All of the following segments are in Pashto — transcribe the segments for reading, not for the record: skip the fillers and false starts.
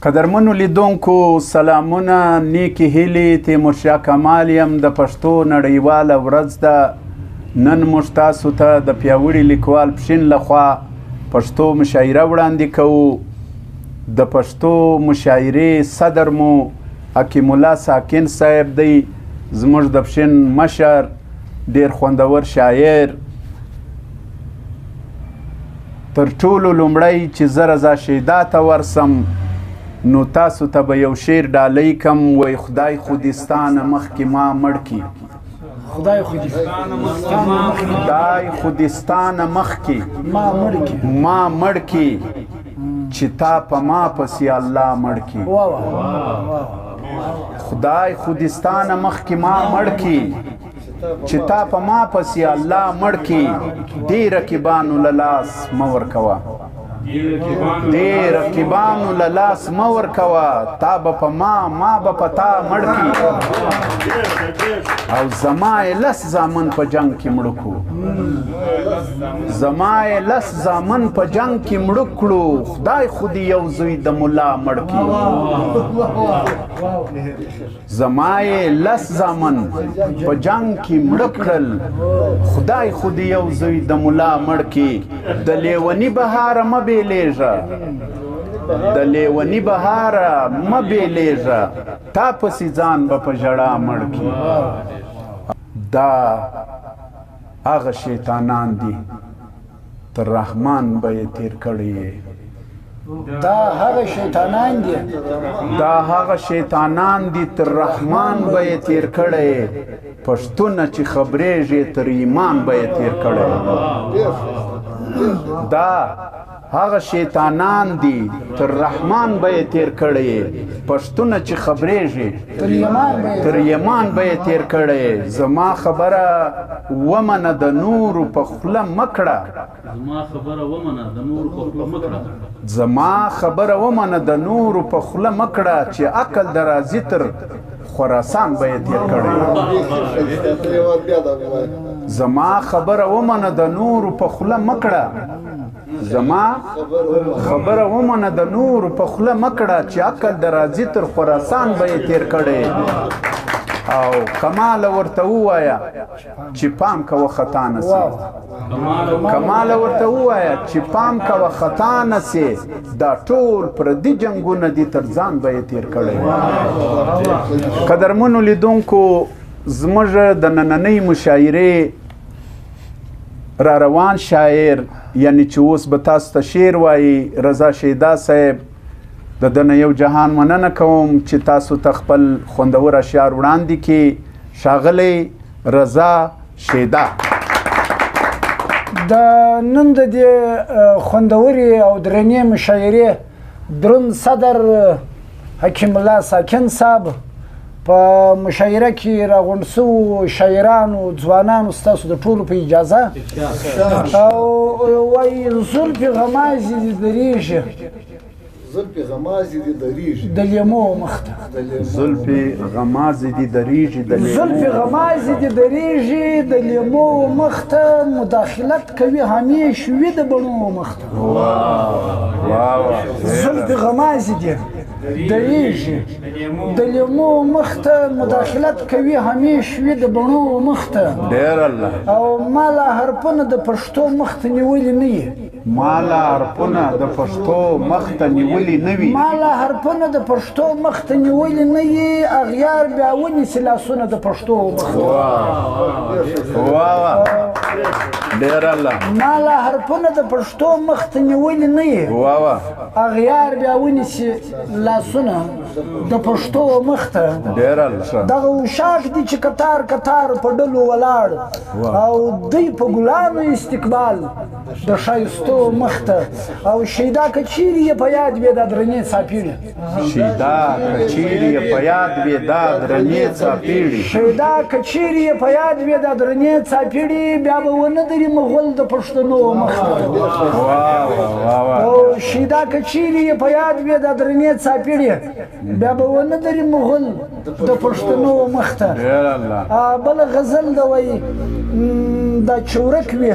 قدرمنو لیدونکو سلامونه، نیکې هیلې. تیمورشاه کمال یم. د پښتو نړیواله ورځ ده. نن موږ تاسو ته د پیاوړي لیکوال پښین لخوا پښتو مشاعره وړاندې کوو. د پښتو مشاعرې صدر مو حکیم الله ساکن صاحب دی، زموږ د پښین مشر، ډیر خوندور شاعر. تر ټولو لومړی چې زه رضا شیدا ته ورسم نو تاسو ته به یو شعر ډالۍ کم. وای خدای خو دې ستا نه مخکې ما مړ کړي، خدای خو دې ستا نه مخکې ما مړ کړي، چې تا په ما پسې الله مړ کړي. خدای خو دې ستا نه مخکې ما مړ کړي، چې تا په ما پسې الله مړ کړي. دې رقیبانو له لاس مه ورکوه، دې رقیبانو له لاس مه ورکوه، تا به په ما، ما به په تا مړ کړي. او زما یې لس زامن په جنګ کې مړه کړو، زما یې لس زامن په جنګ کې مړه کړو، خدای خو دې یو زوی د ملا مړ کړي. زما یې لس زامن په جنګ کې مړه کړل، خدای خو دې یو زوی د ملا مړ کړي. د لیوني بهاره مه بېلېږه، د لیوني بهاره مه بېلېږه، تا پسې ځان به په ژړا مړ کړي. دا هغه شیطانان دي تر رحمان به یې تېر کړی یې. دا هغه شیطانان دي، دا هغه شیطانان دي تر رحمان به یې تېر کړی. پښتونه چې خبرېږي تر ایمان به یې تېر کړی. دا هغه شیطانان دي تر رحمان به یې تېر کړی. پښتونه چې خبرېږي تر ایمان به یې تېر کړی. زما خبره ومنه د نورو په خوله مه کړه، زما خبره ومنه د نورو په خوله مه کړه، چې عقل د راځي تر خراسان به یې تېر کړی. زما خبره ومنه د نورو په خوله مه کړه، زما خبره ومنه د نورو په خوله مه کړه، چې عقل د راځي تر خراسان به یې تېر کړی. او کماله ورته ووایه چې پام کوه خطا نه سي، کماله ورته ووایه چې پام کوه خطا نه سي، دا ټول پردي جنګونه دي تر ځان به یې تېر کړی. قدرمنو لیدونکو، زموږ د نننۍ مشاعرې را روان شاعر، یعنی چې اوس به تاسو ته شعر وایي، رضا شیدا صاحب، د ده نه یو جهان مننه کوم چې تاسو ته خپل خوندور اشعار وړاندې کړي. ښاغلی رضا شیدا. د نن د دې خوندورې او درنې مشاعرې دروند صدر حکیم الله ساکن صاحب، په مشاعره کې راغونډ سوو شاعرانو ځوانانو، ستاسو د ټولو په اجازه. او وایي زلفې غمازې دې درېږي، زلفې غمازې دې درېږي د لیمو مخته، زلفې غمازې دې درېږي د لیمو، زلفې غمازې دې درېږي د لیمو مخته، مداخلت کوي همیش وي د بڼو مخته. زلفې غمازې دې درېږي د لیمو مخته، مداخلت کوي همیش وي د بڼو مخته. ډېر الله. او ما لا حرفونه د پښتو مخته نیولي نه یي، ما لا حرفونه د پښتو مخته نیولي نه وي، ما لا حرفونه د پښتو مخته نیولي نه یي، اغیار بیا ونیسي لاسونه د پښتو مخته. واه ډېر الله. ما لا حرفونه د پښتو مخته نیولي نه یي، اغیار بیا ونیسي لاسونه د پښتو مخته. ډېر الله. دغه وشاک دي چې کتار کتار په ډلو ولاړ، او دوی په ګلانو استقبال د ښایستو مخته. او شیدا که چیرې یې په یاد وي دا درنې څاپېړې، شیدا که چیرې یې په یاد وي دا درنې څاپېړې، شیدا که چیرې یې په یاد وي دا درنې څاپېړې، بیا به ونه دري مغول د پښتنو مخته. او شیدا که چیرې یې په یاد وي دا درنې څاپېړې، بیا به ونه دري مغول د پښتنو مخته. بله غزل ده وایي دا چورک وي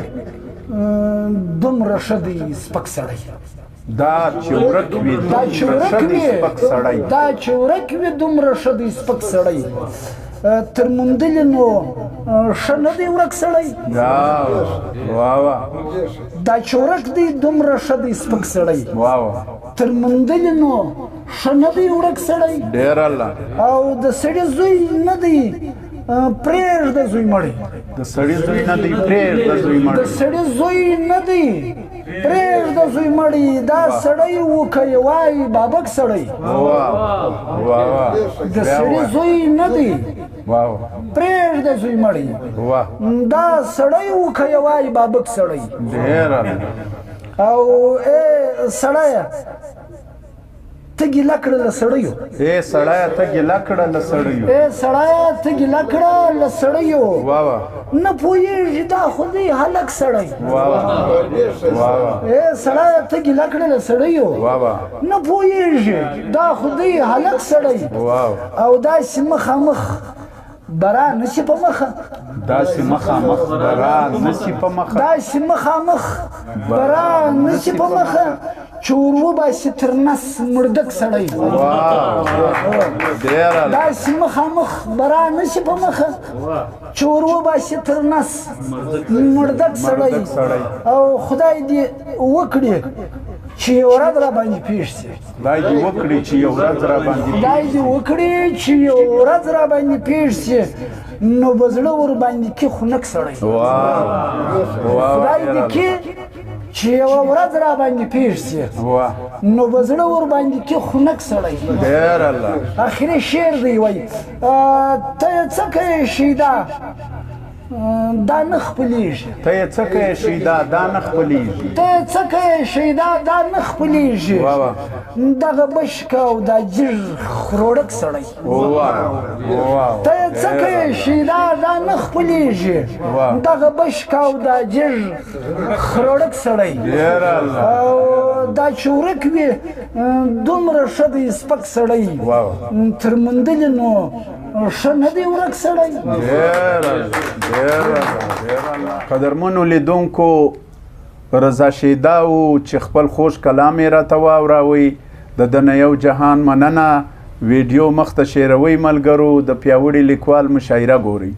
دومره ښه دی سپک سړی، دا چې ورک وي دا چې دومره ورک ښه دی وي سپک سړی. دا چې ورک وي دومره ښه دی سپک سړی، تر موندلې نو ښه نه دی ورک سړی. دا واه واه. دا چې ورک دی دومره ښه دی سپک سړی، واه واه. تر موندلې نو ښه نه دی ورک سړی. ډېر الله. او د سړي زوی نه دی پرېږده زوی مړی. د سړي زوی نه دی پرېږده زوی د مړی. سړي زوی نه دی پرېږده زوی مړی، دا سړی و که یې وایي بابک سړی. واه واه واه. د سړي زوی نه دی واه پرېږده زوی مړی، واه. دا سړی و که یې وایي بابک سړی. ډېر الله. او ای سړیه ته ګیله کړه له سړیو. ای سړیه ته ګیله کړه له سړیو. ای سړیه ته ګیله کړه له سړیو. واه واه. نه پوهېږي دا خو دی هلک سړی. واه واه واه واه. ای سړیه ته ګیله کړه له سړیو. واه واه. نه پوهېږي دا خو دی هلک سړی. واه. او داسې مخامخ برا نشي په مخه. داسې مخامخ برا نشي په مخه. داسې مخامخ برا نشي په مخه، چې ور وباسي تر نس مردک سړی. واه ډېر الله. داسې مخامخ برا نشي په مخه، چې ور وباسي تر نس مردک سړی. مردک سړی. او خدای دې وکړي چې یو ورځ را باندې پېښ شي. خدای دې وکړي چې یو ورځ را باندې خدای دې وکړي چې یو ورځ را باندې پېښ شي، نو به زړه ورباندې کې خنک سړی. واه واه. خدای دې کې چې یوه ورځ را باندې پېښ شي، واه. نو به زړه ورباندې کې خنک سړی. ډېر الله. اخري شعر دی وایي، ته یې څه کوې شیدا دا نه خپلېږي. ته یې څه کوې شیدا دا نه خپلېږي. ته یې څه کوې شیدا دا نه خپلېږي. واه واه. دغه بشکه او دا جیږ خروړک سړی. واه واه. ته یې څه کوې شیدا دا نه خپلېږي. واه. دغه بشکه او دا جیږ خروړک سړی. ډېر الله. او دا چې ورک وي دومره ښه دی سپک سړی. واه. تر موندلې نو ښه نه دی ورک سړی. ډېر الله ډېر الله ډېر الله. قدرمنو لیدونکو، رضا شیدا و چې خپل خوږ کلام یې راته واوراوی. د ده نه یو جهان مننه. ویډیو مخته شیروئ ملګرو، د پیاوړي لیکوال مشاعره ګورئ.